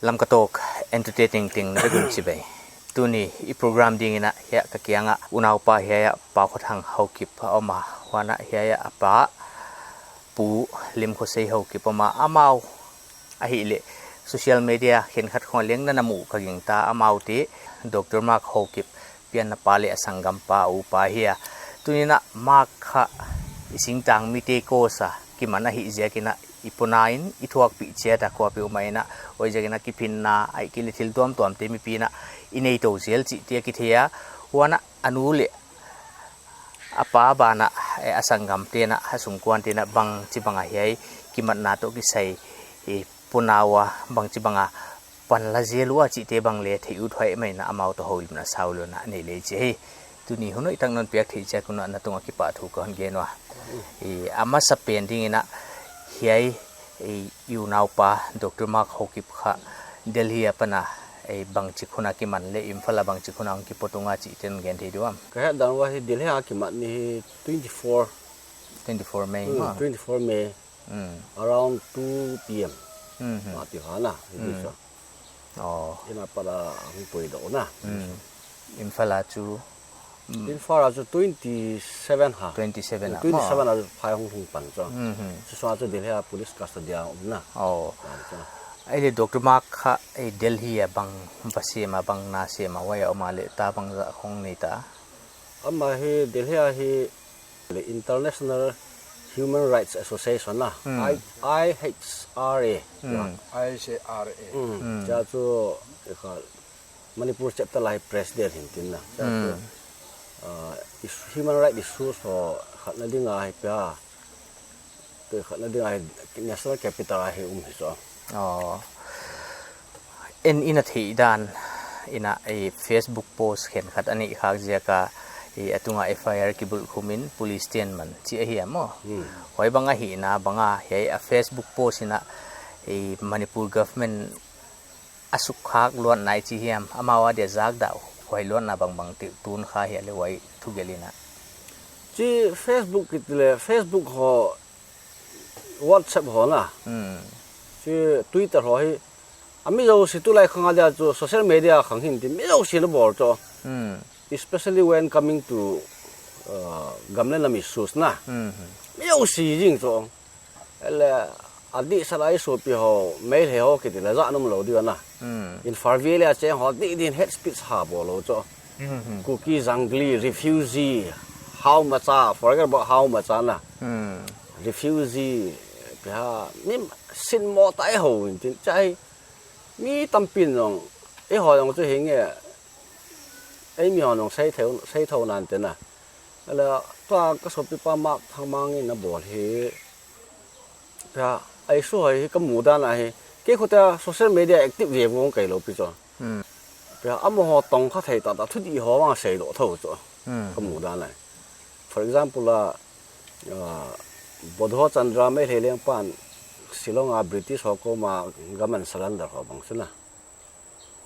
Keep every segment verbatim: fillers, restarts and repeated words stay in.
Lamka Talk entute tengteng na vek un chibai. Tuni i program dingin a hiai ka kianga unaupa hiai a Pa Khawthang Haokip a om a, huan a hiai a pa Pu Limkhosei Haokip om a, amau ahihleh social media khenkhat khong leng na na mu ka gingta, amaute Doctor Mark Haokip pianna pa leh a sanggampa upa hi a. Tuni'n a Mark kha i singtang mite kawsa kiman ahih ziakin a i pona in i thuakpih chiat a kuapeuhmah in a, huaiziakin a kiphinna ahihkeileh thil tuamtuamte mipi'n a i nei tou zel chihte a kithei a, huan a a nu leh a pa banah, eh, a sanggamte'n a, a sungkuante'n a bangchibang a hiai kimatna toh kisai, eh, pona ua bangchibang a panla zel ua chihte bang leh theih ut huai mai in a, amau toh houlimna saulou in a nei lei chi hi. Tuni hun hoihtak non piak theih chiat un a na tungah kipahthu ka hon gen ua. Eh, a masapen dingin a hiai, eh, i unaupa Doctor Mark Haokip kha Delhi apan a, eh, bangchik hun a kiman leh Imphal a bangchik hun a hong kipo tung a chihte non gen thei diam? Ka het dan uah hi Delhi a kimat ni hi twenty-four. Twenty-four May, hmm, ma? Twenty-four May. Hmm. Around two P M. Hmm, hmm. Mah ti kha na, hi Hmm. bisa. Oh. Inn apat a hong poi doh na. Hmm. Imphal a chu. Hmm. Imphal a chu twenty-seven ha. Twenty-seven a, twenty-seven ma? A chu phai hong hong pan chu. Hmm, hmm. Chu sung a chu Delhi a police custody a om na. Oh. Pan chu. Ahihleh Doctor Mark kha, eh, Delhi a bang va sem a, bang na sem a, huai a om a leh ta bangzah khong nei ta? Amah hi Delhi a hi leh International Human Rights Association na, Hmm. I-, I H R A. Hmm. I H R A. Hmm. Hmm. Chia chu, eh, kha Manipur chapter a hi president hi'n tin na. Chia chu, Hmm. ah, is-, human rights issues ho khatna ding a hi pia. Tui khatna ding a hi National Capital a hi um hi chu. Oh. En in a theih dan in a, eh, Facebook post khenkhat a neih khak ziak a, eh, a tunga F I R kibulh khum in police te'n man chi ahi a maw. Hmm. Huai bang ahihna bang a, hiai a Facebook post in a, eh, Manipur government a sukkhak luatna i chi hiam, amau a dia zakdah huai luatna bangbang te tun kha hia leh huai thugelh in a. Chi Facebook kiti leh, Facebook ho, WhatsApp ho na. Hmm. Chi Twitter ho hi, a mi zosi tulai khang a dia chu social media khang hi'n tin mi zosi na bawl chu. Hmm. Especially when coming to, uh, gam leh nam issues na. Hmm. Mi zosi zing chu. Ahihleh, a dih sala i supi ho, Meitei ho kiti leh zah nom lou di na. Hmm. In Far Valley a cheng ho, dih din hate speech ha bawl lou chu. Hmm. Kuki, Zangli, refugee, how much a, forget about how much a na. Hmm. Refugee, pia, mi sin mo tai ho in tin, chai, mi tampi'n zong, ei ho zong chu hi nge, ei mi ho zong sei thou, sei thou nan te na. Ahihleh, tua ka supipa Mark Thangmang in a bawl hi, pia, ei su hoi hi ka muh dan a hi. Kei khut a social media active ve vong kei lou pi chu. Hmm. Pia, amaho tong kha thei ta ta thu di ho vang sei doh thou chu. Hmm. Ka muh dan a hi. For example a, ah, Bodho Chandra Meitei lengpa'n Shillong a British ho koma gam a surrender ho bang chu na.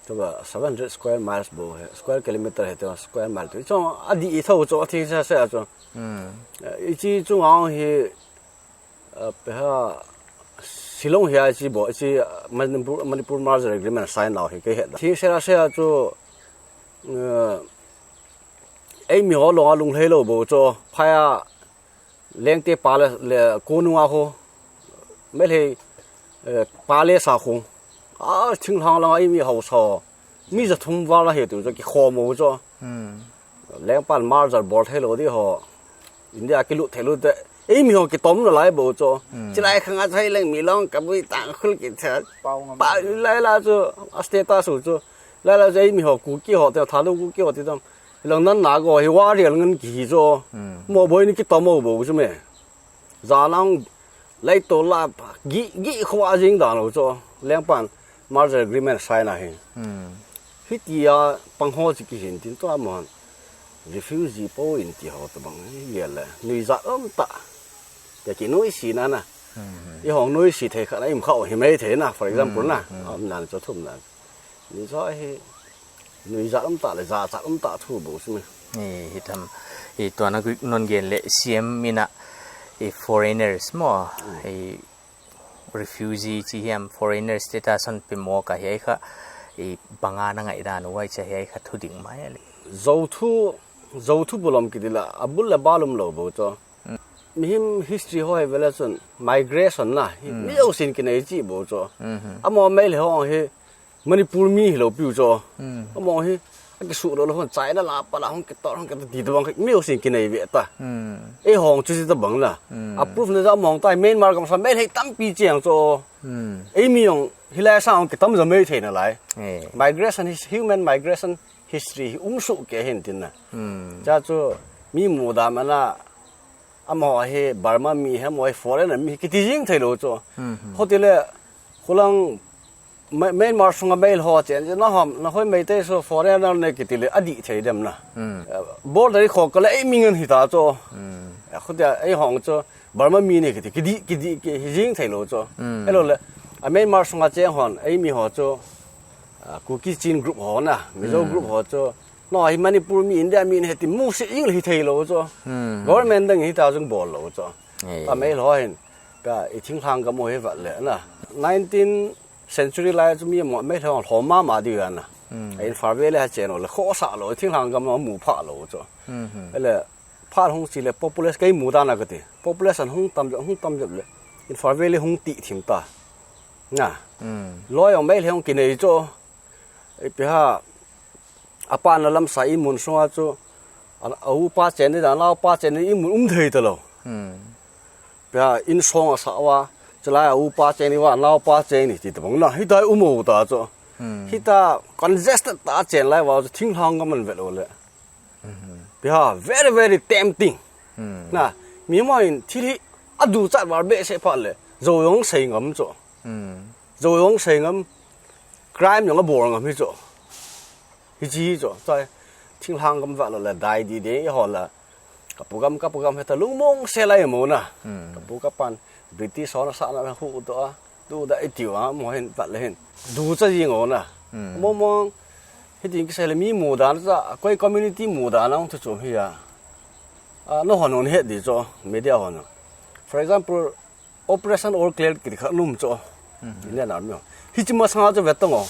Tua seven hundred square miles bou hi, square kilometer hi tua, square mile tua. Chu a dih thou chu, a thei sese chu. Hmm. Eh, i chi chu ngau hi, eh, pia Shillong hi a chi bou, chi, eh, Manipur, Manipur Merger Agreement sign nau hi kei het. Thei sese chu, eh, ei mi ho long a lung hlei lou bou chu, phai a, Lengte palace leh, Konung a khu, Meitei, eh, palace a khu. A, thinglhang lang a ei mi hausa. Mi za thum val a hi tu chu kikhawm uh chu. Hmm. Lengpa'n merger bawl thei lou di ho. India kilut thei lou te. Ei mi ho kitom na lai bou chu. Hmm. Chilai khang a chai leng mi long ka bui tang khul ki the. Pau ngam. Pa lai la chu, a status uh chu. Lai la chu ei mi ho Kuki ho te, Thadou Kuki ho te tam. Hilang nan na go hi warrior ngan ki hi chu. Hmm. Mo boi ni kitom uh bou chu me. Za lang lai to la gi, gi khua zing dan lou chu. Lengpa'n merger agreement sign a hi. Hmm. Hiti a pang ho chi ki hi'n tin tua maw. Refugee po in ti ho tabang hi leh. Nuizat om ta. Te ki nuisi na na. Hmm. I hong nuisi thei kha na im kha o hi mai thei na, for example Hmm, na. Hmm. Om nan chu thum nan. Ni zaw hi, nuizat om ta leh, zahzat om ta thu bou chu me. Hi, hi tham, hi tuana gui non gen leh C M in a, hi foreigners maw, Hmm. hi Refugee chi hiam, foreigner status hon pe mawk a, hiai kha i bang a na ngaihdan uh, huai chia hiai kha thu ding mai a leh. Zouthu, Zouthu bulom kiti la, a bul leh bal um lou bou chu. Mm. Mihing history hoih vele chun migration na, hi Mm. mi zousin kinei chih bou chu. Mhm. Amau Meitei hong hi Manipur mi hilou pi uh chu. Mm. Amau hi a kisuh lou lou hon China la pa la hong kitor hong kitor ti tabang mi zousin kinei ve ta. Mm. Ei hong chu chi tabang la. Mm. A proof na za mong tai Myanmar gam sa Meitei tampi chiang chu. Mm. Ei mi hong hilai sa hong kitam za Meitei na lai. Eh. Migration his-, human migration history hi um suh kei hi in tin na. Hmm. Cha chu mi muda mana amau hi Burma mi hi amau hi foreigner mi kiti zing thei lou chu. Hmm, hmm. Hoih leh khulang Ma-, Myanmar sunga Meitei ho chen na hom na hoih Meitei chu foreigner ne kiti leh a dih thei dem na. Hmm. Eh, border khawk leh ei mi ngen hita chu. Hmm. Eh, hoih a ei hong chu Burma mi ne kiti, kidih, kidih, ki hi zing thei lou chu. Hmm. Hello le, a Myanmar sunga cheng hon, ei mi ho chu, ah, Kuki Chin group ho na, Mizo Hmm. group ho chu. No, hi Manipur mi, India mi ne ti mu se ing le hi thei lou chu. Hmm. Government dang hi ta zung bawl lou chu. Ei. A Meitei ho hin, ka i thinglhang gam uh hi vat le na. Nineteen century lai chu mi mo Meitei ho hlawm mahmah di uh a na. Hmm. Imphal Valley a chen uh le, khosah lou, thinglhang gam uh mu phah lou chu. Hmm, hmm. Ele, phal hong chi le population kei mudan a ka ti. Population hong tam, hong tam le. Imphal Valley hong tih thim ta. Na. Hmm. Loi hong Meitei hong kinei chu. Ei pi ha. A pa na lam sa i mun sunga chu. A, a upa chen ni dan, a upa chen ni i mun um thei ta lou. Hmm. Pia in song a sa ua, chulai a upa cheng ni ua, naupa cheng ni ti tabang na, hita um uh ta chu. Hmm. Hita congested ta chen lai ua chu thinglhang gam a vet lou le. Hmm. Pia very, very tempting. Hmm. Na, mi mah in thil hi a duhchat val behseh phat le, zou zong sei ngam chu. Hmm. Zou zong sei ngam, crime zong a bawl ngam hi chu. Hi chi hi chu, chai, thinglhang gam vet lou le, dai di de, i hon la. Ka pu gam, ka pu gam heta lungmong se lai mo na. Hmm. Ka pu ka pa'n British hon a sa na hu to a. Tu da i tiu a, mo hin vat le hin. Duhchat zing uh na. Hmm. Mo mo hi ting ki se le mi mudan cha, koi community mudan ang thu chom hi a. A, no hon hon het di chu, media hon. For example, Operation All Clear kiti kha um chu. Mhm. Indian Army. Hichi masang chu vet tang o.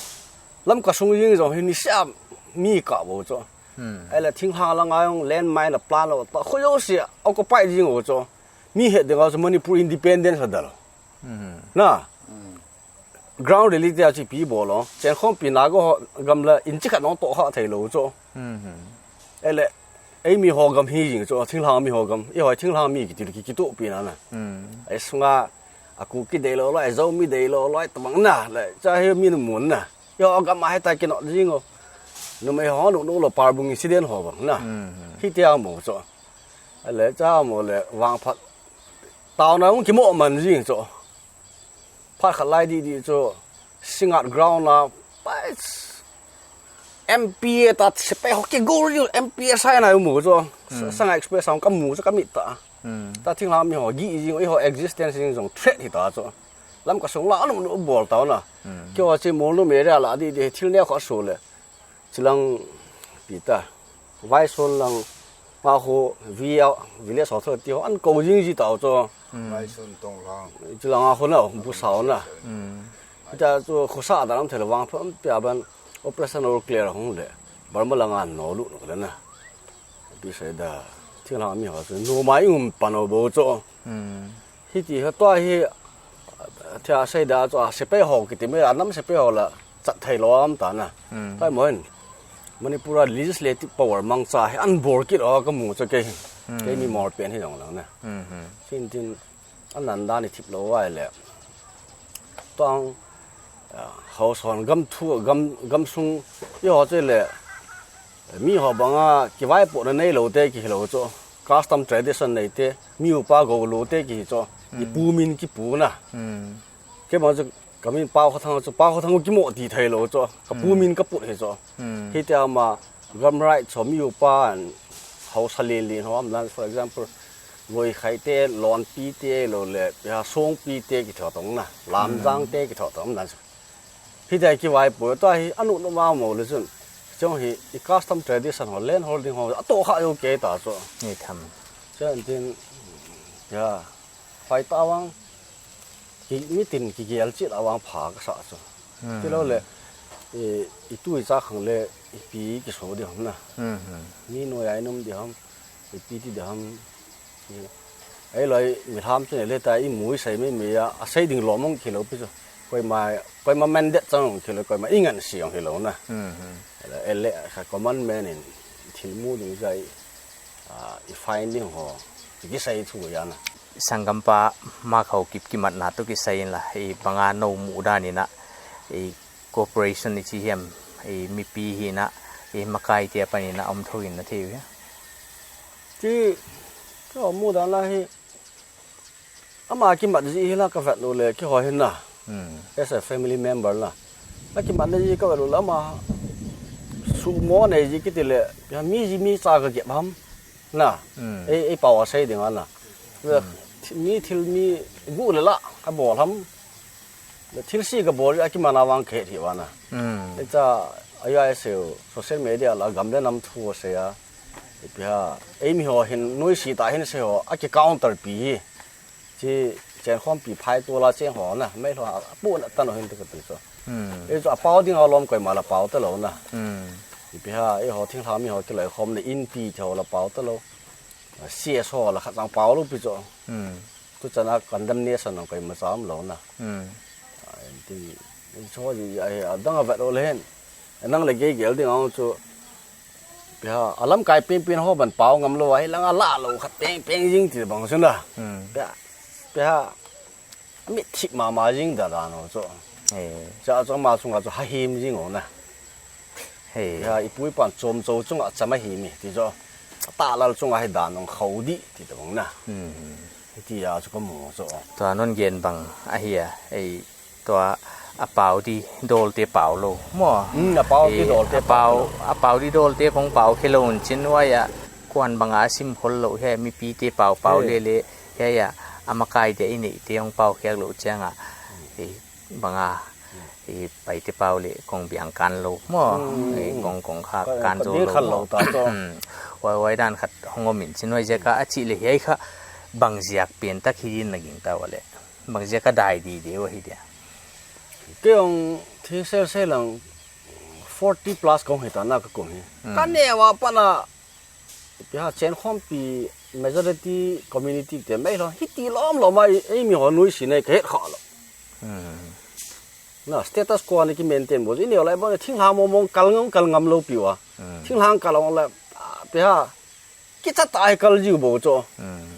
Lamka sung zing zong hi ni siam mi kap uh chu. Hmm. Ele thinglhang lang a zong landmine a plant lou ta. Khoi zosia occupy zing uh chu. Mi het ding a chu Manipur independence a dal. Mhm. Na. Hmm. Ground reality a chu pi bawl lou. Chen khawm pi na go gam la in chi khat nong to kha thei lou chu. Mhm. Ele, ei mi ho gam hi zing chu, thinglhang mi ho gam, i hoi thinglhang mi kiti ki, kituh pi na na. Hmm. Ei sunga, a Kuki deih lou lou, ei Zomi deih lou lou, ei tabang na, le, cha hi mi nu mun na. I ho gam a heta kinawt zing o. Numei ho nu nu lou parbung incident ho bang na. Hmm. Hiti a mo chu. Ele, cha mo le, vangphat. Tau na ung kimoh man zing chu. Phat khat lai di di chu, Singngat ground a, pai, M P A ta sepai ho kigol yu, M P A sai na mu chu, Hmm. Sagaing Express ang ka mu chu ka mit ta. Hmm. Ta thinglhang mi ho, gi zing, i ho existence zing zong threat hi ta chu. Lamka sung la anu nu bawl ta na. Hmm. Kei ho chi mol nu media la di di thil ne kho su le. Chilang pi ta. Vaison lang ma ho via village authority ho an ko zing zi tau chu. Hmm. Vaison Tonglhang. Chilang a ho na bu sao na. Hmm. Ta chu khosa da lam thel vang pham pia ban operation all clear hong le. Burma lang an no lu no le na. Pi sai da. Thinglhang mi ho chu no mai um pan o bo chu. Hmm. Hiti ha tua hi, thia sei da chu a sepai ho kiti mai a nam sepai ho la chat thei lou am ta na. Hmm. Kai moin. Manipur a legislative power mangcha hi an bor kit o ka mu chu kei. Hmm. Kei mi mor pen hi zong lang na. Hmm, hmm. Sin tin an nan dan i thip lou ai le. Tuang, ah, house hon gam thu, gam, gam sung i ho chu le. Mi ho bang a kivaipohna nei lou te ki hi lou chu. Custom tradition nei te, mi upa go lou te ki hi chu. I Hmm. pu min ki pu na. Hmm. Kei bang chu ka min Pau Kha Thang chu, Pau Kha Thang ki mo ti thei lou chu. Ka pu Hmm. min ka put hi chu. Hmm. Hiti a ma gam right chu mi upa an hausa lin lin ho am lan, for example, Voi Khai te, Lon Pi te lou le, ya Song Pi te ki tho tong na. Lam Hmm. Zang te ki tho tong na. Hiti a kivaipoh ta hi, anu nu ma mo le chun. Chong hi, i custom tradition ho, land holding ho, a to kha yo ke ta chu. Ni tham. Chen tin, ya, fai ta wang. Ki, mitin kigel chih a vang pha ka sa chu. Hmm. Tilou le, i, i tu i cha khang le, i pi ki so di ham na. Hmm, hmm. Mi nuai ai nom di ham, i pi ti di ham. Ei loi mi ham chu ne le ta i mui sai mai mai a, a sai ding lou mong ki lou pi chu. Koima, koima mandate chang ki lou, koima i ngan si ong hi lou na. Hmm, hmm. Ele, ele, kha commandment in thil mu ding zai, ah, i finding ho, ki sai thu ya na. Sanggampa Mak Haokip kimatna toh kisai in la, i bang a nou muhdan in a, i cooperation i chi hiam, i mipi hi na, i makai te apan in a om thou in na thei uh hia? Chi, ka muhdan la hi, ama kimat zi hi la ka vet lou le, ki ho hi na. Hmm. As a family member la. A kimat zi ka vet lou la, ama sumo nei zi ki ti le, ya mi zi mi cha ka ge ham. Na, hmm, ei, ei pau a sai ding a na. Hmm. Thi-, mi thil mi gu le la, a bawl ham. Le thil si ka bawl a ki man a vang khe thi wa na. Hmm. Ei cha, a ya e seu, social media la gam le nam thu a sei a. Ei pi ha, ei mi ho hin, nui si ta hin sei ho, a ki counter pi hi. Chi, chen khawm pi phai tu la chen ho na, mei lo a pu na tan ho hin te ka ti so. Hmm. Ei chu a pau ding a lom koima la pau ta lou na. Hmm. I pi ha, ei ho thing hla mi ho ki lai khawm na in pi te ho la pau ta lou. C S ho la khat chang pau lou pi cho. Hmm. Tu chan a condemnation ang koima cham lou na. Hmm. A, en tin, ei cho ji, ai, a dang a vet lou le hen. Nang le gei gel ding ang chu. Pi ha, a lamkai pen pen ho ban pau ngam lou, ai lang a la lou khat peng peng jing ti bang sun da. Hmm. Pi ha, pi ha, mi thip ma ma jing da da no cho. Eh. Cha cho ma sung a cho ha him jing o na. Hei. Ya, i pu i pa'n chawm chou chunga cham ahi mi, ti zaw. Ta lal chunga hi dan ong khau di, ti ta bang na. Hmm. Ti a chu ka mu zaw. Tua non gen bang ahi a, ei, tua a pau di dawl te pau lou. Maw? Hmm, a pau di dawl te a pau, pau lou. A pau di dawl te kong pau khe lou un chin uai a, kuan bang a sim khol lou he, mipi te pau pau le le, he ya, a makai te i nei te ong pau khek lou chiang a. Ei, bang a, i Paite pau le kong biang kan lou. Maw, hmm, i kong kong kha kan zo lou. Khat lou ta to. Hmm. Wai wai dan khat hong om in chin wai ziak a a chi le hiai kha bang ziak pen tak hi din na ging ta wa le. Bang ziak a dai di de wa hi dia. Ke ong thi sel sel lang forty plus kong hi ta na ka kum hi. Hmm. Ka ne wa pa na Pi ha chen khawm pi majority community te mai lo. Hi ti lawm lawm a ei mi ho nui si nei ka het kha lo. Hmm. Na status quo ni ki maintain bo. I neu lai bo ni thing hla mo mong kal ngam kal ngam lou pi wa. Hmm. Thing hla kal ong le, ah, pi ha. Ki cha tai kal jiu bo cho. Hmm.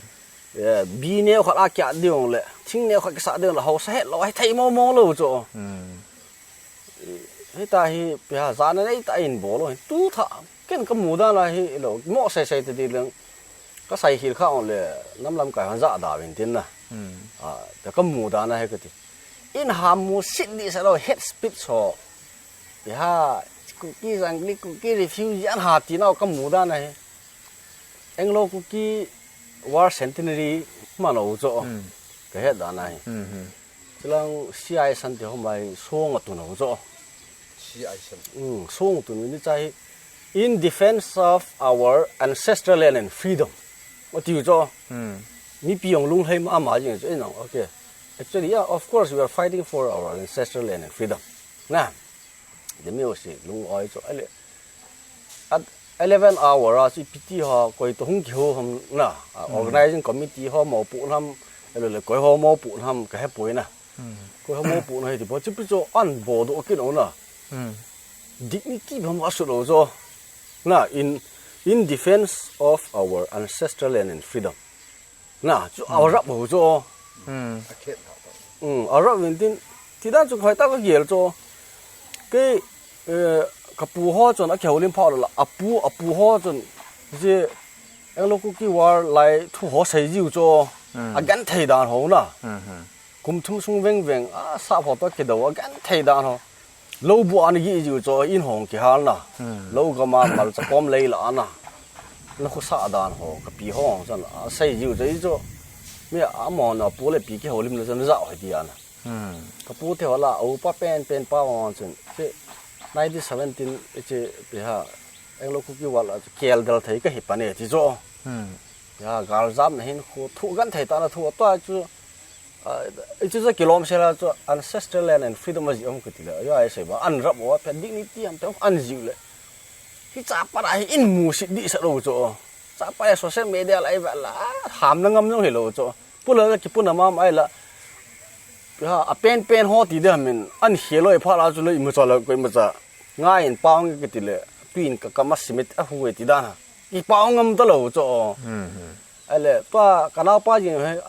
Eh, bi neu khat a kia diong le. Thing neu khat ki sa diong le hausa het lo, hai thei mo mong lou cho. Hmm. Hita hi, pi ha, zan nei ta in bo lo, tu tha, ken ka mudan a hi lo, mo sai sai te di leng, ka sai hil kha ong le, nam lam kai han za da vin tin na. Hmm. Ah, pi ka mudan a hi ka ti. In ha mu sit di sa lo, hate speech ho. Pi ha, Kuki Zangli, Kuki refugee an ha ti na ka mudan a hi. Anglo-Kuki War Centenary man o cho. Hmm. Ka het dan a hi. Hmm, hmm. Chilang C I san te ho mai song a tun o cho. C I san. Hmm, song tun ni cha hi. In defense of our ancestral land and freedom. O ti u cho. Hmm. Mipi ong lung hlei ma ma jing cho. Eh, no, okay. Actually, yeah, of course, we are fighting for our ancestral land and freedom. Na. Demi o si lung oi cho. Ale. At eleven hour a si piti ha koi to hung ki ho ham na. Ah, hmm. Organizing committee ho mo pu nam. Ele le koi ho mo pu nam ka he poi na. Hmm. Koi ho mo pu na he ti bo chu pi cho an bo do kin o na. Hmm. Dignity bang a su lo cho. Na in, in defense of our ancestral land and freedom. Na, chu a rap ho cho. Hmm. Hmm, a rap vin tin, ti dan chu khoi ta ka gel cho. Ke, eh, ka pu ho chon a keu lim pha lo la, a pu, a pu ho chon, je, Anglo-Kuki War lai thu ho sai jiu cho. Hmm. A gan thei dan ho na. Hmm, hmm. Kum thum sung veng veng, a sa pho to ki do, a gan thei dan ho. Lo bu an gi jiu cho in hong ki hal na. Hmm. Lo gam a mal cha pom lei la na. Na khu sa dan ho, ka pi hong chan, a sai jiu cho i cho. Mi a mo na pu le pi ki ho lim na chan za ho ti an. Hmm. Ka pu te ho la, u pa pen pen pa hong chan. Che, nineteen seventeen, che, pi ha, Anglo-Kuki War la, kel dal thei ka hi pa ne ti cho. Hmm. Ya, gal zam na hin khu, thu gan thei ta na thu, to a chu. Ah, i chu chu kilawm sela chu ancestral land and freedom a zi om ka ti le. Yo ai sei ba an rap wa phe dignity am te an zi le. Hi cha pa ra hi in mu si di sa lo chu. Cha pa social media lai ba la ham na ngam no hi lo chu. Pula ki puna mam ai la. Ha a pen pen ho ti de min an hi lo e pha la chu lo i mu cha lo ko i mu cha. Ngai in pang ka ti le. Pin ka ka ma simit a hu e ti dan ha. I pang ngam ta lo chu. Hmm. Ai le, tua ka naupa jing he,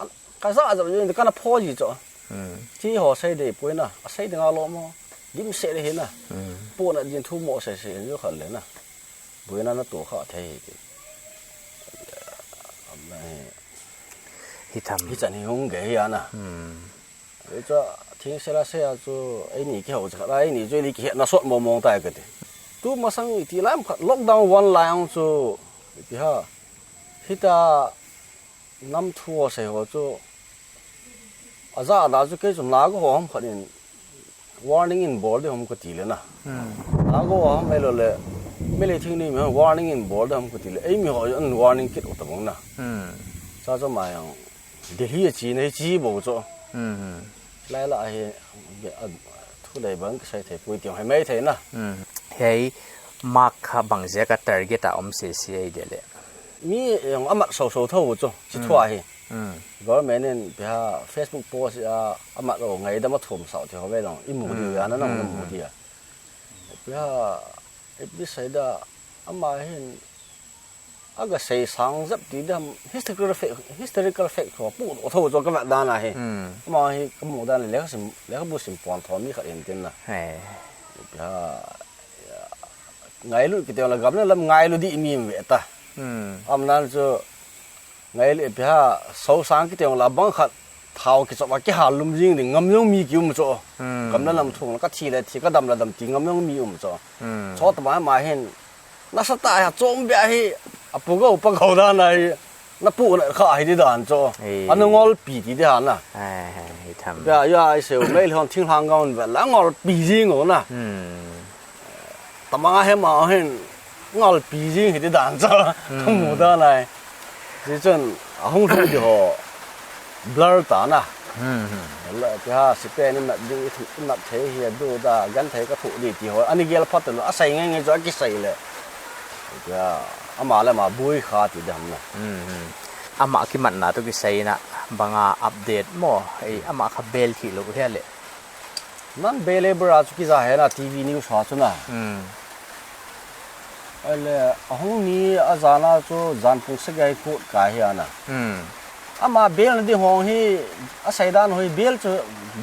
ka za za jing, ka na pho ji cho. Hmm. Chi ho sei de puina, a sei de nga lo mo. Dim se de hina. Hmm. Pu na jin thu mo se se, yo khan le na. Buina na tu kha thei ti. Hi tham. Hi chan hi hung ge hi ana. Hmm. Ei chu, thing se la se a chu, ei ni ki ho cha, ei ni chu, ei ni ki he na sot mo mong tai ka ti. Tu masang i ti lam khat, lockdown one lai ang chu, i ti ha. Hita nam thu a sei ho chu, a za na chu kei chu na go ho ham khat in, warning in bol de ham ka ti le na. Hmm. Na go ho ham ei lo le, mi le thing ni mi warning in bol de ham ka ti le, ei mi ho an warning kit u ta bang na. Hmm. Cha cha ma yang. Delhi a chi nei chi bo cho. Hmm. Lai la hi, a, thu dai bang ka sai thei pui tiang hai mai thei na. Hmm. Hei, mark kha bang zia ka target a om se si ai de le. Mi, eh, amat so so tho cho, chi thua hi. Hmm. Government in pia Facebook post a, amat lo ngai da ma thum sau ti ho ve long, i mu di ya na na mu di ya. Pia, eh, bi sai da, ama hin, a ka sei sang zep ti dam historical fact, historical fact tho pu tho cho ka mat dan a hi. Hmm. Ama hi ka mu dan le ka sim, le ka bu sim pon tho mi khat in tin na. He. Ya, ya. Ngailu ki te la gam na lam ngailu di mi ve ta. Hmm. Am nan chu ngailu pia so sang ki te la bang khat thau ki chop a ki hal lum jing ding ngam jong mi ki um cho. Hmm. Gam na lam thung ka thi le thi ka dam la dam ti ngam jong mi um cho. Hmm. Chot ma ma hin. Na sa ta ya chom bia hi. A pu go pa go dan a hi. Na pu na kha hi di dan cho. Ei. Ana ngol pi ti di han na. Ai, ai, hi tham. Bia ya i seu mai lhon thing hlang gaun ve la ngol pi jing o na. Hmm. Tamang a hem a hin ngol pi jing hi di dan cho. Hmm. Ka mu dan ai. Chi chun a hung hlu di ho. Blur ta na. Hmm, hmm. La, ti ha, si pen in nat ding, i thu, i nat thei hi a du da, gan thei ka thu di ti ho. Ani gel phat lo, a sai ngai ngai zo a ki sai le. Ti ha, ama le ama bui kha ti dam na. Hmm, hmm. Ama ki mat na tu ki sai na, banga update mo, ei, ama kha bel thi lo hia le. Nan bele bra chu ki za he na T V news ha chu na. Hmm. Ele, a hung ni a zana chu zan pung se gai kut ka hi ana. Hmm. Ama bel na di hong hi, a saidan hoi bel chu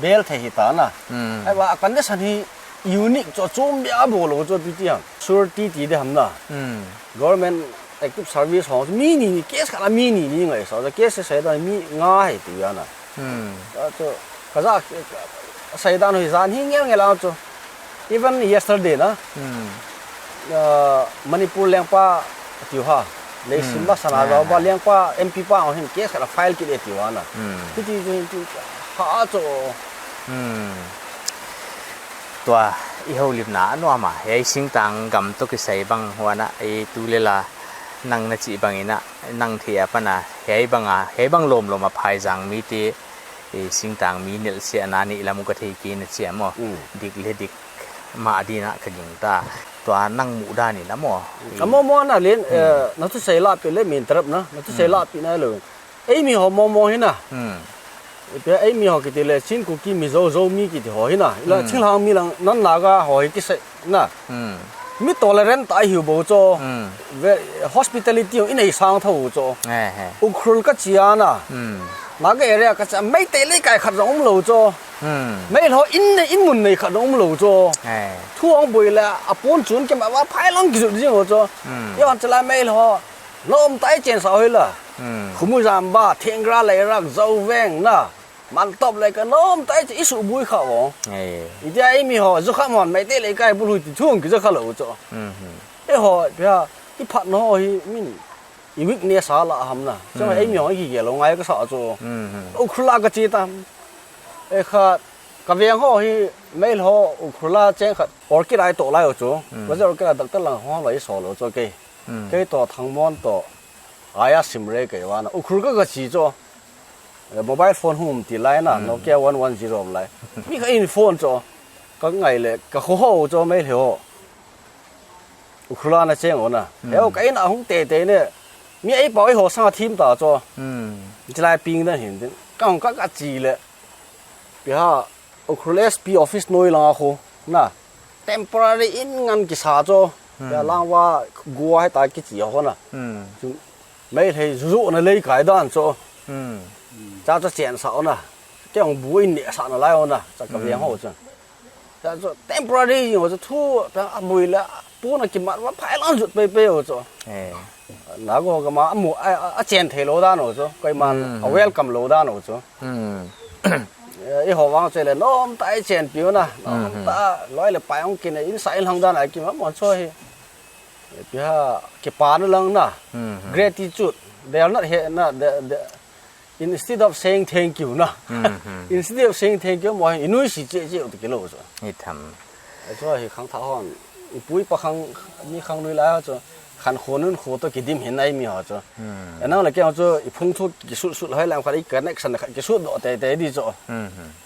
bel thei hi ta na. Hmm. Ai wa, a condition hi unique chu chum bia bo lo chu pi ti ham. Surety ti de ham na. Hmm. Government active service hong mi ni ni case khat a mi ni ni ngai sa. Case saidan mi nga hi ti ana. Hmm. A chu, ka za, a saidan hoi zan hi ngel ngel a chu. Even yesterday na. Hmm. Ah, Manipur lengpa tiu ha. Lei Hmm. sim ba sana Ah, ba ah. lengpa M P pa hong hin case khat a file kit e tiu ana. Hmm. Ti ti chu hin ti ha chu. Hmm. Tua, i houlimna a nuam a. Hei singtang gam toh kisai bang huan a, ei tu le la nang na chih bang in a, nang thei a pan a, hei bang a, hei bang lawmlawm a phaizang mite, ei singtang mi nelhsiahna neih lam uh ka thei kei na chi a maw. Mm. Dik le dik mah ding a ka gingta. Tua nang muhdan in a maw. A maw maw na len, Hmm. eh, na thusei lahpih le min tarap na, na thusei Hmm. lahpih na lo. Ei mi ho maw maw hi na. Hmm. Pia ei mi ho kiti le Chin, Kuki, Mizo, Zomi kiti ho hi na. Ila Hmm. thinglhang mi lang non Naga ho hi kisai na. Hmm. Mi tolerant ta hi bo cho. Hmm. Ve-, hospitality i nei sang tho cho. He, he. Ukhrul ka chi a na. Hmm. Naga area ka chi a Meitei leikai khat zong um lo cho. Hmm. Meilhou in nei, in mun nei khat zong um lo cho. He. Thu hong bui le a pun chun ke ma wa phai long ki zu ding cho. Hmm. Yo han chala Meilhou. Lawm tai chen sa hoi la. Hmm. Khumui Zamba, Thengra, Leirak, Zoveng na. Mantop le ka lawm tai chen i su bui kha wo. Ei. I dia ei mi ho, zu kha mon mai te le kai bul hui ti thung ki za kha lo cho. Hmm, hmm. E ho, pia, i phat no hi min. I weakness a la ham na. Cho Hmm. ei mi ho ki ge lo ngai ka sa cho. Hmm, hmm. Ukhrul a ka chi tam. E kha, ka veng ho hi, Meilhou, Ukhrul a cheng khat. Orchid ai to lai o cho. Hmm. Ka za orchid a dak ta lang ho lai so lo cho ke. Hmm. Kei toh Thangmon toh, aya sim re kei wana. Ukhrul ka ka chi cho. Eh, mobile phone hum ti lai na, Nokia one one zero lai. Mi kha in phone chu. Ka ngai le, ka kho ho chu mai le ho. Ukhrul a na cheng ho na. He ho ka in a hung te te ne. Mi ei pau ei ho sang a thim ta chu. Ti lai ping dan hin tin. Ka hong ka ka chi le. Pi ha, Ukhrul S P office noi lang a kho. Na. Temporary in ngan kisa chu. Ya lang wa gua hai ta ki chi ho na. Chu mai le zu zu na lei kai dan chu. Cha chu chen sa ho na. Ke hong bu in ne sa na lai ho na. Cha ka viang ho chu. Cha chu temporary ho chu thu ta a bui la. Pu na ki mat wa phai lang zut pe pe ho chu. Eh. Na go ka ma a mu a, a, a chen thei lo dan ho chu. Koi man a welcome lo dan ho chu. Eh, i ho wang chu le nom ta i chen piu na. Nom ta loi le pai hong kin in sa in hang dan a ki ma mo chu hi. Pi ha ki pa na lang na. Gratitude. They are not here na. They, they, instead of saying thank you na. Instead of saying thank you, mo i nui si che che u te ki lo chu. I tham. Ai chu hi khang tha hon. I pui pa khang, mi khang nui lai chu. Khan khonun kho to ki dim hin ai mi ho chu. Enang le ke ho chu i phung thu ki sul sul hai lang kha i connection kha ki sul do te te di chu.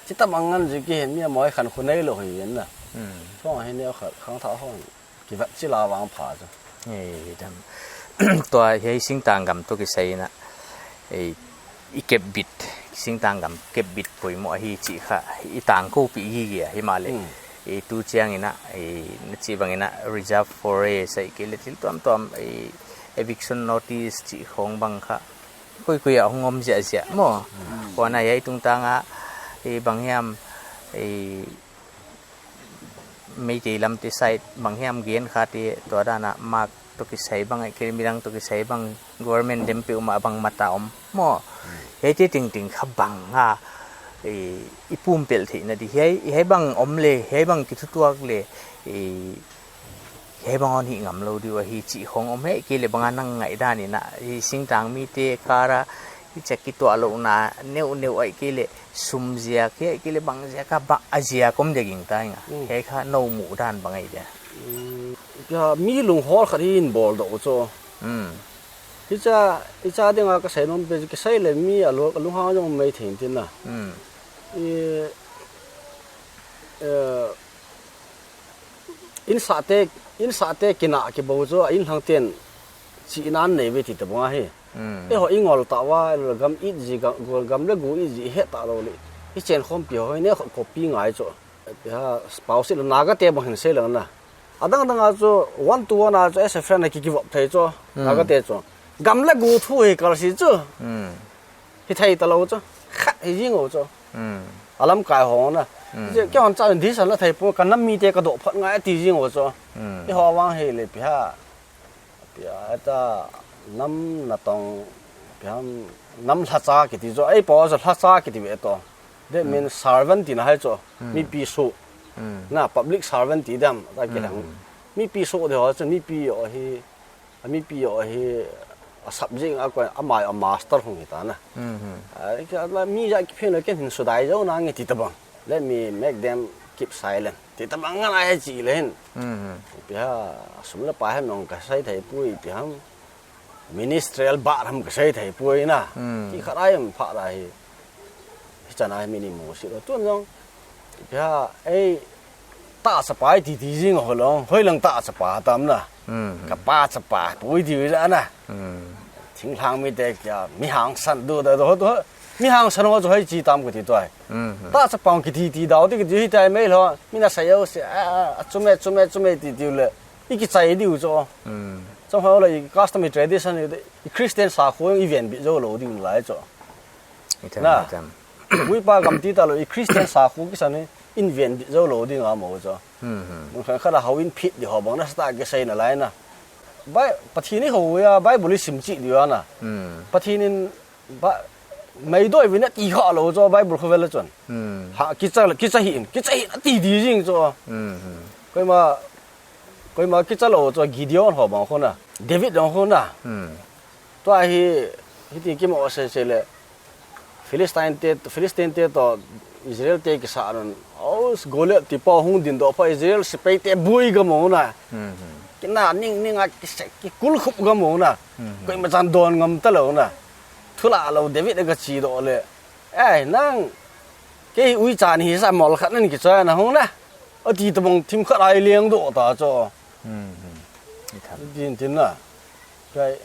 Chi ta mang ngan ji ki hin mi mo khan khonei lo hi en na. Chu hi ne kha khang tha hon. Ki vat chi la wang pha chu. Ei, dam. Tua hiai singtang gam toh kisai na. Ei, i kep bit, singtang gam kep bit poimoh hi chi kha, i tang ko pi hi hi a, hi ma le. Ei, tu chiang in a, ei, na chi bang in a reserve forest, ei, ke le thil tuam tuam, ei, eviction notice chi khong bang kha. Koi koi a hong om zia zia mo. Kua na hiai tungtang a, ei, bang hiam, ei, Meitei lam te side bang hiam gen kha te tua dan a mak toh kisai bang ai ke midang toh kisai bang government dem pe uma bang mata om mo. Hiai te ting ting kha bang a, eh, i pumpelh theihna di hiai, hiai bang om le, hiai bang kithutuak le, eh, hiai bang hon hih ngam lou di uh ahi chi khong om hi ke le bang a nang ngaihdan in a, i singtang mite kara, i chak kituah louhna neuh neuh ai ke le, sum ziak hi ai ke le bang ziak a bang a ziak om dek ing ta inga. Hiai kha nou muh dan bang ai dia. Ka mi lunghawl khat hi in bawl doh chu. Hicha, hicha ding a ka sei nom pe, ka sei le mi a lu-, a lunghang zong mai thei in tin na. I, eh, Innsate, innsate kina kibou chu a innhlang ten chihna nei ve ti ta bang ahi. Ei ho i ngol ta ua, gam it zi, gam, gam le gu it zi i het ta lou le. I chen khawmpi ho hi ne khawm copy ngai chu. Pi ha, pau si le Naga te bang hin sei lang na. A dang dang a chu one to one a chu as a friend a ki give up thei chu. Naga te chu. Gam le gu thu hi kal si chu. Hi thei ta lou chu. Khat hi zing o chu. A lamkai ho na. Ke hon cha di san la thei pu ka nam mite ka doh phat ngai ti zing o chu. I ho wang hi le pi ha. Pi ha ta nam na tong pi ham nam lhacha kiti chu. Ei pau chu lhacha kiti ve to. That means servant tina hai chu. Mipi su. Na public servant ti dam ta ki lang. Mipi su de ho chu mipi o hi. A mipi o hi a subject a koi a mai a master hong hi ta na. A, ka la mi za ki phen lo ken hin sudai zo na nge ti ta bang. Let me make them keep silent. Ti ta bang ngan ai chi le hin. Pi ha, sum le pai ham nong ka sai thei pui pi ham. Ministerial bar ham ka sai thei pui na. Ki khat ai am pha da hi. Hi chana hi mi ni mu si lo tun zong. Pi ha, ei, ta sa pai ti ti zing ho long, hoi lang ta sa pa tam na. Ka pa sa pa pui ti za na. Thinglhang mite kia, mi hangsan du da do do. Mi hangsan ho chu hoi chi tam ka ti tuai. Ta sa pang ki ti ti dau ti ki ti hi tai mai lo. Mi na sa yo se, a, a, a, chume, chume, chume ti ti le. I ki chai diu chu. Chong ho le i custom i tradition i, i Christian sakhu i ven bi zo lo diu lai chu. I tem, Na. i tem. Ui pa gam ti ta lo i Christian sakhu ki san i in ven bi zo lo ding a mo chu. Mun khan khat a hau in phit di ho bang na sa ta ke sei na lai na. Bai, Pathian i ho ya, Bible i sim chi di wa na. Pathian in ba, mai doi vin a ti kha lo chu Bible kho vel a chun. Ha, ki cha, ki cha hi in, ki cha hi in a ti di zing chu. Koima, koima ki cha lo chu Gideon ho bang khun a. David dong khun a. Tua hi, hiti ki mo se se le. Philistine te, Philistine te toh Israel te ki sa nun. Aus Goliath ti pa hung din do pa Israel sipai te bui ga mo na. Ki na ning ning a ki se, ki kul khup ga mo na. Koima chan don ngam ta lo na. Thu la lo David ga chi do le. Ai, nang, kei ui chan hi sa mol khat nan ki choi na hong na. A ti tabang thim khat ai leng do ta cho. Hmm, hmm. I tham. Din tin na. Kai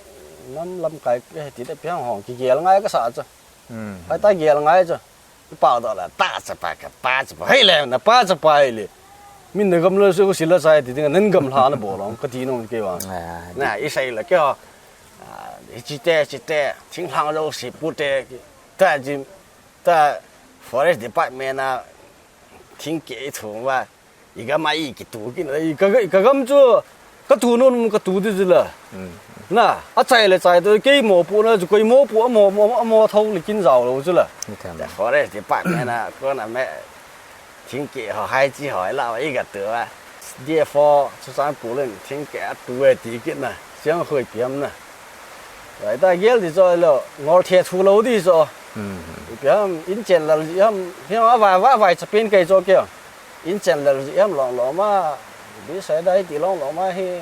nam lam kai ke ti te piang hong ki gel ngai ka sa cho. Hmm. Kai ta gel ngai cho. Pau do la ta cha pa ka pa cha pa. Hei le na pa cha pa hei le. Min na gam lo su si la sai ti ding nan gam hla na bo long ka ti nong ke wa. Ah, na i sai la ke ho. Ah, i chi te chi te. Thing hlang lo si pu te. Ta jim. Ta forest department a thing ke i thung wa, i gam a i ki tu kin, i ka, i ka gam chu, ka tu nun ka tu di zila. Hmm. Na, a chai le chai to, kei mo pu na chu, koi mo pu, a mo, mo, a mo thau le kin zau lo chu la. Ni tham. Ta forest department a, ko na me, thing ke ho hai chi ho la, i ka tu wa. D F O, chu san pu len, thing ke a tu e ti kin na, siang khoi piam na. Ai ta gel di cho lo, ngol the thu lo di cho. Hmm. Piam, in chen lal di ham, piam a vai, vai, vai cha pen kai cho ke. In chen lal di ham long long ma, bi sai dai ti long long ma hi.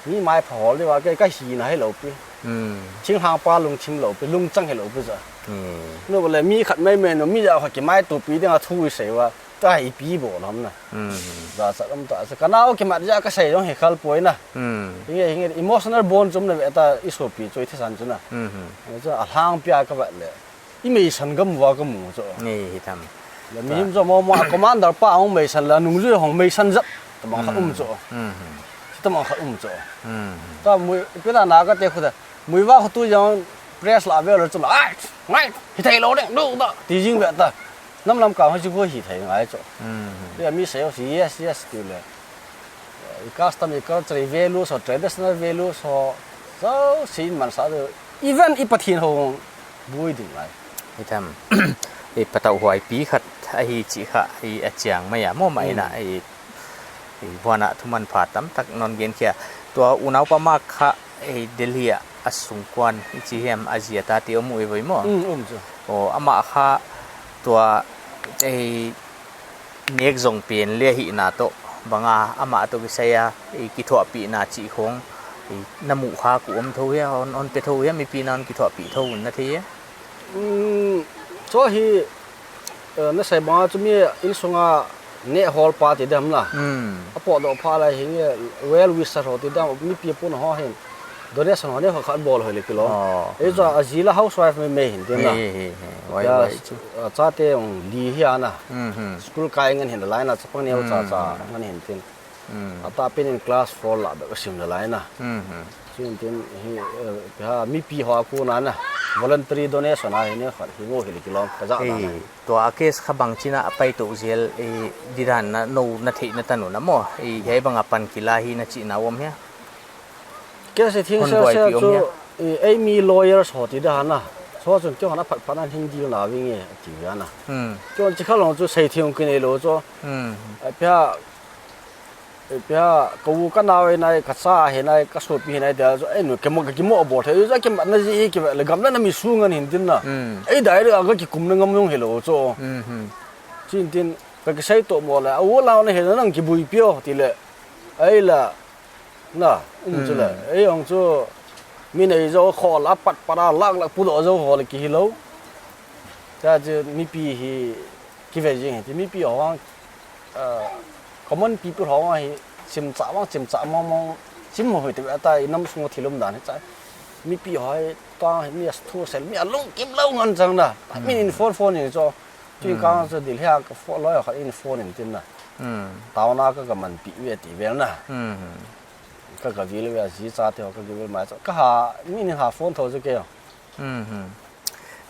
Ni mai pha hol di wa ke, ka hi na hi lo pi. Hmm. Thing hang pa lung thim lo pi, lung chang hi lo pi cha. Hmm. No le mi khat mai men, mi ja kha ki mai tu pi ding a thu i sei wa. Ta i pi bo lam na. Hmm. Za sa lam ta sa ka nau ki mat ja ka sei jong he khal poi na. Hmm. Hinge, hinge emotional bond chum na ve ta i so pi choi the san chu na. Hmm. Chu a hlang pia ka va le. I mei san gam wa ka mu cho. Ni hi tham. La mi him cho mo mo a commander pa hong mei san la nung zui hong mei san zat. Ta mang kha um cho. Hmm. Ta mang kha um cho. Hmm. Ta mu pi la na ka te khu ta. Mui va khu tu jong press la ve lo chu la. Ai, ngai, hi thei lo ne, nu da. Ti jing ve ta. Nam lam ka ho chi khu hi thei ngai cho. Hmm. Pi mi sei si yes, yes ti le. I custom, i culture, i values, ho traditional values, ho. So, sin man sa de. Even i Pathian ho bui ding lai. I tham. I patau huai pi khat, a hi chi kha, i a chiang mai a, mo mai na, i, i buana thuman pha tam tak non gen kia. Tua unau pa ma kha, ei Delhi a, a sungkuan i chi hiam a zia ta ti om ui voi mo. Mm, um chu. O, ama kha tua ei nek zong pen le hi na to banga ama to kisai a ei kithuahpihna chi khong ei na mu kha ku om tho hia, on, on pe tho hia, mipi na on kithuahpih tho un na thei hia. Mm, so hi, eh, na sai banga chu mi insunga neh hol pa ti dam la. Mm. A po do pha lai hi nge well wisher ho ti dam, mipi pun ho hin. Donation ho ne ho khat bol hoi le kilo. Oh. Ei chu a zila housewife mai mai hin tin la. He, he, he. Wai, ya, wai chu. A chate ong li hi ana. Mhm. School kai ngan hin la lai na chapang neu cha cha ngan hin tin. Mm. A ta pen in class four la bek a sim la lai na. Mhm. Chin tin hi, eh, ha, mipi ho a kun a na. Voluntary donation a hi ne khat hi ngo hi le kilom ka za na. Ei, tua a case kha bang china a pai to zel, ei, di dan na no na thei na tanu na mo. Ei, hiai bang a pan kila hi na chi na om hia. Case thing sel sel chu, ei, ei mi lawyers ho ti da na. So chun keu hana phat phat an hin deal na vinge ti ya na. Hmm. Keu chi kha long chu sei thiung kin ei lo chu. Hmm. A pia Ei pia, ka u ka nau ei nai, ka cha hi nai, ka sopi hi nai, tia chu, ei nu, kei mo, ka kimo bol thei, ei chu, kei mat na zi, kei le gam na na mi su ngan hin tin na. Hmm. Ei dai le, ka ki kum na ngam nung hi lo chu. Hmm, hmm. Chin tin, ka ki sai to mo le, a u lau na hi na nang ki bui pio, ti le. Ei la, na, um chu le. Hmm. Ei ong chu, mi nei zo kho la, pat pat a, lak lak pu do zo ho le ki hi lo. Tia chu, mipi hi, ki ve jing hi, ti mipi ho ang, ah, common people ho hi, chim cha wang, chim cha mong mong, chim mo hi te ta i nam sung thil um dan hi cha. Mipi ho hi, ta hi mi a thu sel, mi a lungkim lo ngan chang na. I mean, in phone phone in cho. Tu in kang cho dil hia ka phone lo ya kha in phone in tin na. Hmm. Tau na ka ka man pi ve ti vel na. Hmm. Ka ka vil ve a zi cha te ho ka ki vil mai cho. Ka ha, mi in ha phone tho cho ke. Hmm, hmm.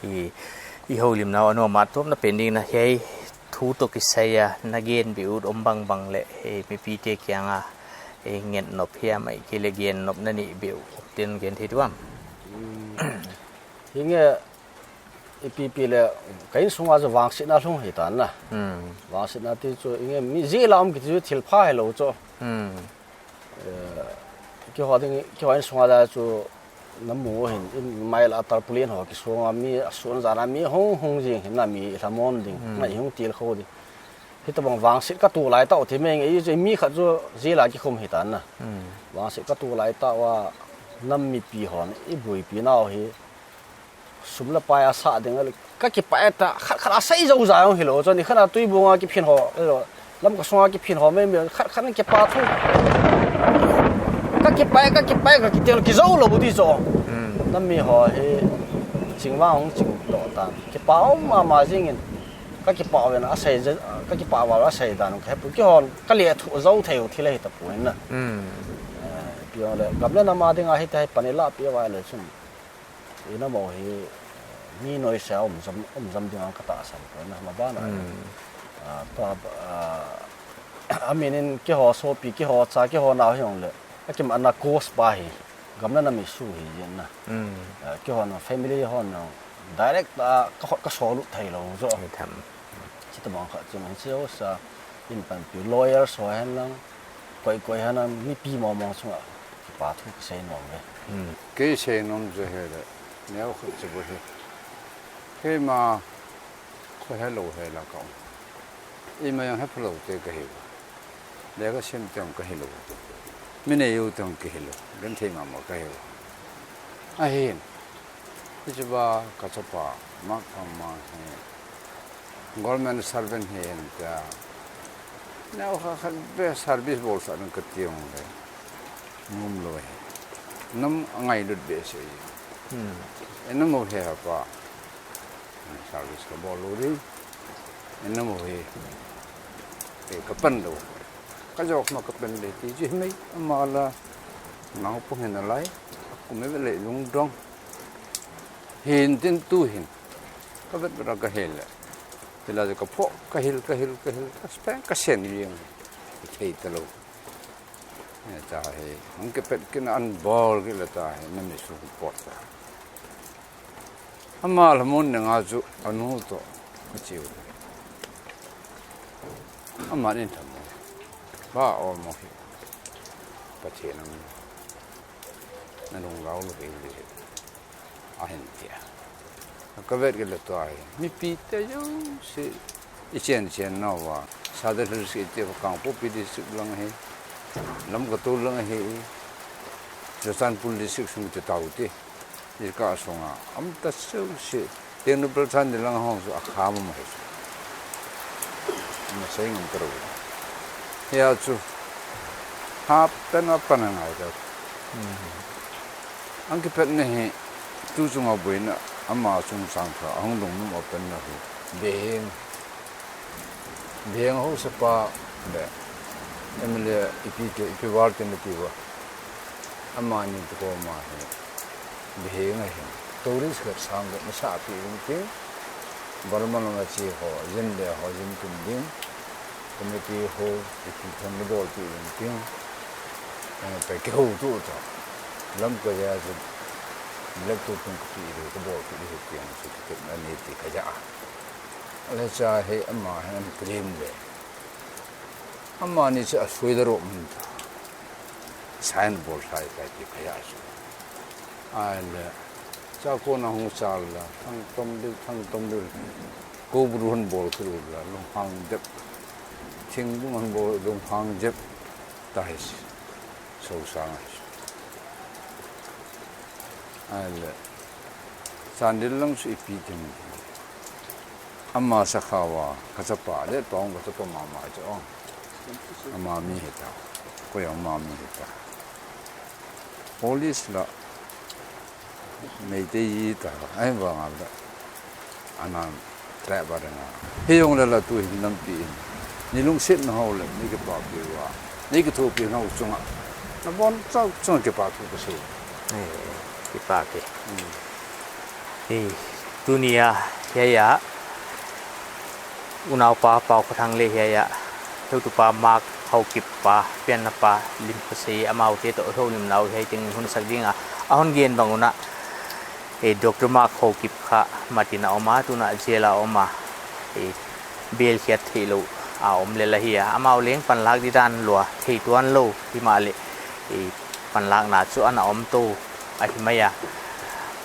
I, i houlimna uh a nuam a tawpna pen ding na hiai thu toh kisai a na gen beh ut om bangbang leh, eh, mipite kianga, eh, ngetnop hiam ahihkeileh gennop na neih beh ut ten gen thei diam? Hmm. Hinge, i pipi leh, ka insunga chu vangsitna lhung hi tan na. Hmm. Vangsitna ti chu, hinge, mi zila om kiti chu thil pha hi lo chu. Hmm. Eh, keiho ding, keiho insunga da chu na mu hin, in mai la tarpaulin ho ki sunga mi, a sun zana mi hung hung zing hin na mi hlamon ding, hmm, na i hung til kho ding. Hitabang vangsit ka tu lai tau thei mai nge, i chu mi khat chu zila ki khum hi tan na. Hmm. Vangsit ka tu lai tau a, nam mipi hon, i buipi nau hi, Sum leh pai a sa ding a leh ka kipah ta, khat khat a sa zou zai ong hilou. Chuan i khat a Tuibuong a kiphin ho, ilo, Lamka sung a kiphin ho mai mai, khat khat in kipah thu. Ka kipah, ka kipah, ka kitel, kizou lou di chu. Hmm. Nam mi ho hi ching vang hong ching lou tan. Kipah om mama zingin. Ka kipah ven a sa, ka kipah val a sa dan ka hepui, kihon ka leh thu zou thei u thil ahi ta puain na. Hmm. Eh, piang leh, gam leh nam a ding a hita hi pan i la pi vai leh chun. I nam uh hi mi noise a om zam, om zam ding ang ka tahsan poi na, ma ban a. Hmm. Ah, tua, ah, a min in keiho sopi, keiho cha, keiho nau hi ong leh. A kim ana cause pa hi. Gam leh nam issue hi zen na. Hmm. Ah, keiho na family ho na direct a ka khot ka sawl lut thei lou zaw. Ni tham. Chita bang kha chung hi chu sa in pan pi lawyers ho hen lang. Koi koi hen lang mipi mawngmawng chunga kipahthu ka sei nuam ve. Hmm. Kei sei nuam chu hi leh, neu khat chu bu hi. Keimah kho helou hela ka um. Eimah yang hephalou te ka hi. Leh ka sim te ong ka hilou. Mi nei u te ong ka hilou. Genthei mahmah ka hi. Ahin. Hichu ba ka chapa, Mak Thangma hi government servant hi hen tia. Neu kha khat be service bawl sa ding ka ti ong leh. Nuam lou hi. Nam a ngailut be se. Hmm. E nam u hi ha pa. Service ka bawl lou di. E nam u hi. E ka pan lou. Ka zawk ma ka pan leh ti chi mai. Ama la. Naupang hin a lai. Kum e ve leh lungdong. Hin tin tu hin. Ka vet vet a ka hil leh. Tila ka pho, ka hil, ka hil, ka hil, ka speng, ka sen liang. Ka thei ta lou. Eh, ta hi, hong kipet kei in an bawl kei leh ta hi, na mi sung pot ta. Ama la mun ne nga chu, a nu toh, ka chiu. Ama nin tham mo. Ba o mo hi. Pathian ang. Na lunglau lou hi. A hin tia. Ka vet kei leh tua hi. Mipi te zong si i chian chian na ua. Sadar Hills i te Kangpokpi district lang hi. Lamka tu lang hi. Churachandpur district sung te tau te. I ka sunga. Am ta seu si. Tengnoupal Chandel lang hong su a kha mo mai. Na sei ngam ka ro. Hia chu. Hap pen a pan a ngai ta. Hmm. Ang kipet ne hi, tu chunga buaina, ama chungchang kha, a hong lungnuam a pen na hi, Beheng. Beheng hausapa, leh, M L A, ipi te, ipi val te na ti ua. Amani te koma hi, Beheng a hin. Tourist khat sang khat na sa pi ring ting, Burma lama chi ho, zin leh ho, zin tum ding. Committee ho, i pi thang ni bawl pi ring ting. Eh, pe ke ho tu ta. Lamka ya zu, black tu tung ka pi ri, ka bawl pi ri ting, su ki tek na ni ti ka ya. Ala cha hi ama hi an claim leh. Amani cha a sui da ro mun ta. Sign bawl sai kai ti ka ya su. Ai leh, cha ko na hong chal la, thang tom dil, thang tom dil. Ko bru hon bawl khe ru la, lunghang dep. Thing bru hon bawl, lunghang dep. Ta hi si. So sang a hi si. Ai leh, Chandel lang su ipi ting. Ama sakhawa, ka chapa, leh tong ka chapa mama chu ong. Ama mi hi ta. Ko yang ama mi hi ta. Police la, Meitei i ta, ai vang a la. Anan, tleh ba dang a. Hi ong la la tu hin nampi in. Ni lungset na ho leh, ni kipahpih ua. Ni kithuahpih na ho chunga. Na bawn chauh chunga kipahthu ka sei. Eh, kipak e. Hmm. Eh, tuni a, hiai a. Unaupa Paukhothang leh hiai a, heutupa Mark Haokip pa, pianna pa, Limkhosei, amaute toh heulimna uh hiai teng hun sak ding a, a hon gen bang un a, eh, Doctor Mark Haokip kha mat in a om a, tun a jail a om a, eh, bail khiat theih louh a om lel ahi a, amau leng panlak di dan lua thei tuan lou, himahleh, eh, panlakna chu ana om tou ahi mai a.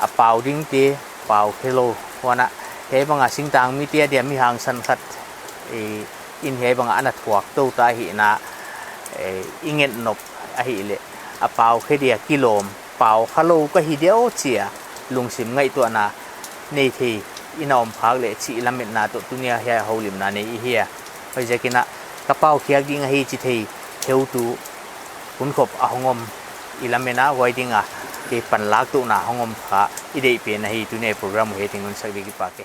A pau ding te, pau khe lou, huan a, hiai bang a singtang mite a dia mi hangsan khat, eh, in hiai bang a ana thuak tou ta ahihna, eh, i nget nop ahihleh, a pau khe dia kilawm, pau kha lou ka hi diam chia, lungsim ngaihtuahna, nei thei i na om phak leh chih lametna toh tuni a hiai houlimna nei i hi a. Huaiziakin ah ka paukhiak ding ahi chi thei heutu hunkhop a hong om i lamen a, huai ding a kei panlak touhna hong om kha i deih pen ahi. Tuni a program uh hiai teng un sak ding, kipak e.